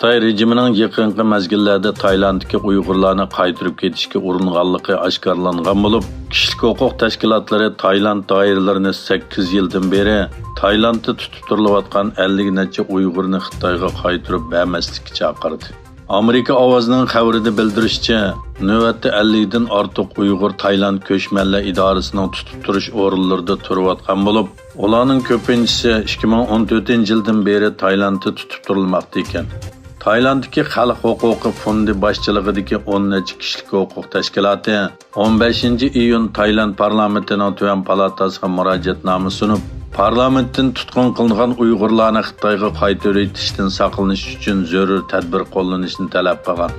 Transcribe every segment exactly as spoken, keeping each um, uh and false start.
خىتاي رېجىمىنىڭ يېقىنقى مەزگىللەردە تايلاندتىكى ئۇيغۇرلارنى قايتۇرۇپ كېتىشكە ئۇرۇنغانلىقى ئاشكارىلانغان بولۇپ، كىشىلىك ھوقۇق تەشكىلاتلىرى تايلاند دائىرىلىرىنى سەككىز يىلدىن بېرى تايلاندتا تۇتۇپ تۇرۇلۇۋاتقان ئەللىك نەچچە ئۇيغۇرنى خىتايغا قايتۇرۇپ بەرمەسلىككە چاقىردى. ئامېرىكا ئاۋازىنىڭ خەۋىرىدە بىلدۈرۈشىچە، نۆۋەتتە ئەللىكتىن ئارتۇق ئۇيغۇر تايلاند كۆچمەنلەر ئىدارىسىنىڭ تۇتۇپ تۇرۇش ئورۇنلىرىدا تۇرۇۋاتقان بولۇپ، ئۇلارنىڭ كۆپىنچىسى ئىككى مىڭ ئون تۆتىنچى يىلدىن بېرى تايلاندتا تۇتۇپ تۇرۇلماقتا ئىكەن. تايلاندتىكى خەلق ھوقۇقى فوندى باشچىلىقىدىكى ئون نەچچە كىشىلىك ھوقۇق تەشكىلاتى ئون بەشىنچى ئىيۇن تايلاند پارلامېنتىنىڭ تۆۋەن پالاتاسىغا مۇراجىئەتنامە سۇنۇپ، پارلامېنتتىن تۇتقۇن قىلىنغان ئۇيغۇرلارنى خىتايغا قايتۇرۇۋېتىشتىن ساقلىنىش ئۈچۈن زۆرۈر تەدبىر قوللىنىشنى تەلەپ قىلغان.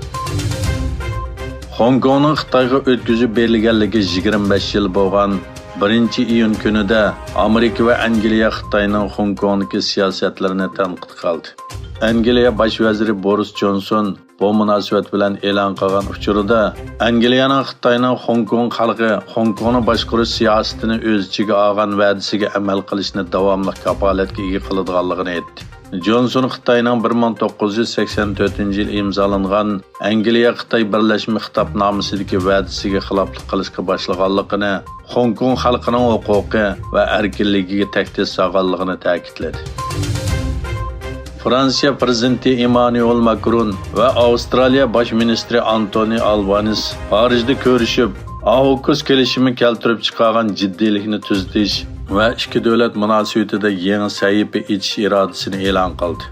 خوڭكوڭنىڭ خىتايغا ئۆتكۈزۈپ بېرىلگەنلىكى يىگىرمە بەش يىل بولغان بىرىنچى ئىيۇن كۈنىدە ئامېرىكا ۋە ئەنگلىيە خىتاينىڭ خوڭكوڭدىكى سىياسەتلىرىنى تەنقىد قىلدى. ئەنگلىيە باش ۋەزىرى بورىس جونسون بۇ مۇناسىۋەت بىلەن ئېلان قىلغان ئۇچۇرىدا، ئەنگلىيەنىڭ خىتاينىڭ خوڭكوڭ خەلقى خوڭكوڭنى باشقۇرۇش سىياسىتىنى ئۆز ئىچىگە ئالغان ۋەدىسىگە ئەمەل قىلىشنى داۋاملىق كاپالەتكە ئىگە قىلىدىغانلىقىنى ئېيتتى. جونسون خىتاينىڭ بىر مىڭ توققۇز يۈز سەكسەن تۆتىنچى يىلى ئىمزالانغان ئەنگلىيە-خىتاي بىرلەشمە خىتابنامىسىدىكى ۋەدىسىگە خىلاپلىق قىلىشقا باشلىغانلىقىنى، خوڭكوڭ خەلقىنىڭ ھوقۇقى ۋە ئەركىنلىكىگە تەھدىت سالغانلىقىنى تەكىتلىدى. فرانسىيە پىرېزىدېنتى ئېممانۇئېل ماكرون ۋە ئاۋسترالىيە باش مىنىستىرى ئانتونى ئالبانىس پارىژدا كۆرۈشۈپ، ئاۋكۇس كېلىشىمى كەلتۈرۈپ چىقارغان جىددىيلىكنى تۈزىتىش ۋە ئىككى دۆلەت مۇناسىۋىتىدە يېڭى سەھىپە ئېچىش ئىرادىسىنى ئېلان قىلدى.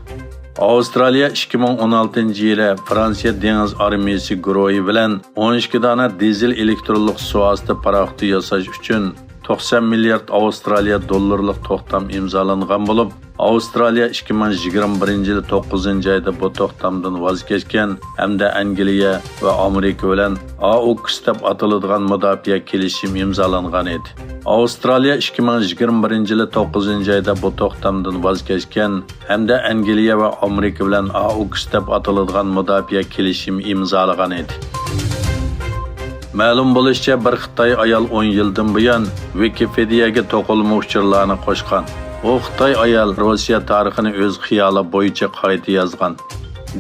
ئاۋسترالىيە ئىككى مىڭ ئون ئالتىنچى يىلى فرانسىيە دېڭىز ئارمىيىسى گۇرۇھى بىلەن ئون ئىككى دانە دىزېل ئېلېكترونلۇق سۇ ئاستى پاراخوتى ياساش ئۈچۈن توقسان مىليارد ئاۋسترالىيە دوللىرىلىق توختام ئىمزالانغان بولۇپ، ئاۋسترالىيە ئىككى مىڭ يىگىرمە بىرىنچى يىلى توققۇزىنچى ئايدا بۇ توختامدىن ۋاز كەچكەن ھەمدە ئەنگلىيە ۋە ئامېرىكا بىلەن ئاۋكۇس دەپ ئاتىلىدىغان مۇداپىئە كېلىشىمى ئىمزالانغان ئىدى. ئاۋسترالىيە ئىككى مىڭ يىگىرمە بىرىنچى يىلى توققۇزىنچى ئايدا بۇ توختامدىن ۋاز كەچكەن ھەمدە ئەنگلىيە ۋە ئامېرىكا بىلەن ئاۋكۇس دەپ ئاتىلىدىغان مۇداپىئە كېلىشىمى ئىمزالىغان ئىدى. مەلۇم بولۇشىچە، بىر خىتاي ئايال ئون يىلدىن بۇيان ۋىكىپېدىيەگە توقۇلما ئۇچۇرلارنى قوشقان. ئۇ خىتاي ئايال روسىيە تارىخىنى ئۆز خىيالى بويىچە قايتا يازغان.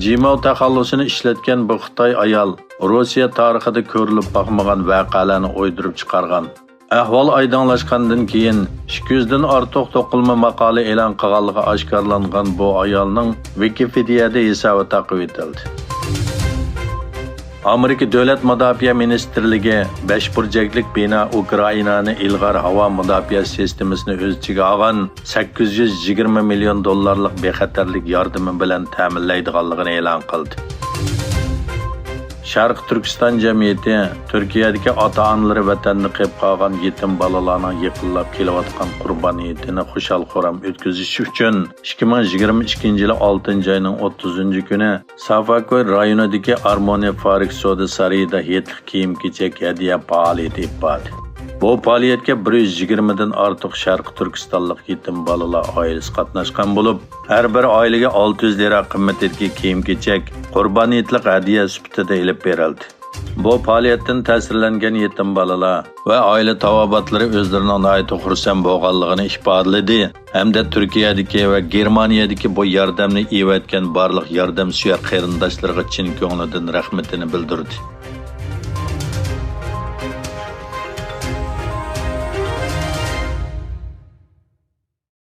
جىماۋ تەخەللۇسىنى ئىشلەتكەن بۇ خىتاي ئايال روسىيە تارىخىدا كۆرۈلۈپ باقمىغان ۋەقەلەرنى ئويدۇرۇپ چىقارغان. ئەھۋال ئايدىڭلاشقاندىن كېيىن، ئىككى يۈزدىن ئارتۇق توقۇلما ماقالە ئېلان قىلغانلىقى ئاشكارىلانغان بۇ ئايالنىڭ ۋىكىپېدىيەدە ھېسابى تاقىۋېتىلدى. ئامېرىكا دۆلەت مۇداپىئە مىنىستىرلىكى بەش بۇرجەكلىك بىنا ئۇكرائىنانى ئىلغار ھاۋا مۇداپىئە سىستېمىسىنى ئۆز ئىچىگە ئالغان سەككىز يۈز يىگىرمە مىليون دوللارلىق بىخەتەرلىك ياردىمى بىلەن تەمىنلەيدىغانلىقىنى ئېلان قىلدى. شەرقىي تۈركىستان جەمئىيىتى تۈركىيەدىكى ئاتا-ئانىلىرى ۋەتەندە قېلىپ قالغان يېتىم بالىلارنىڭ يېقىنلاپ كېلىۋاتقان قۇربان ھېيتىنى خۇشال-خۇرام ئۆتكۈزۈش ئۈچۈن، ئىككى مىڭ يىگىرمە ئىككىنچى يىلى ئالتىنچى ئاينىڭ ئوتتۇزىنچى كۈنى سافاكوي رايونىدىكى ئارمونى فارىك سودا سارىيىدا ھېيتلىق كىيىم-كېچەك ھەدىيە پائالىيىتى ئېلىپ باردى. بۇ پائالىيەتكە بىر يۈز يىگىرمىدىن ئارتۇق شەرقىي تۈركىستانلىق يېتىم بالىلار ئائىلىسى قاتناشقان بولۇپ، ھەر بىر ئائىلىگە ئالتە يۈز لىرا قىممىتىدىكى كىيىم-كېچەك قۇربان ھېيتلىق ھەدىيە سۈپىتىدە ئېلىپ بېرىلدى. بۇ پائالىيەتتىن تەسىرلەنگەن يېتىم بالىلار ۋە ئائىلە تاۋابىئاتلىرى ئۆزلىرىنىڭ ناھايىتى خۇرسەن بولغانلىقىنى ئىپادىلىدى ھەمدە تۈركىيەدىكى ۋە گېرمانىيەدىكى بۇ ياردەمنى ئېۋەتكەن بارلىق ياردەمسۆيەر قېرىنداشلىرىغا چىن كۆڭلىدىن رەھمىتىنى بىلدۈردى.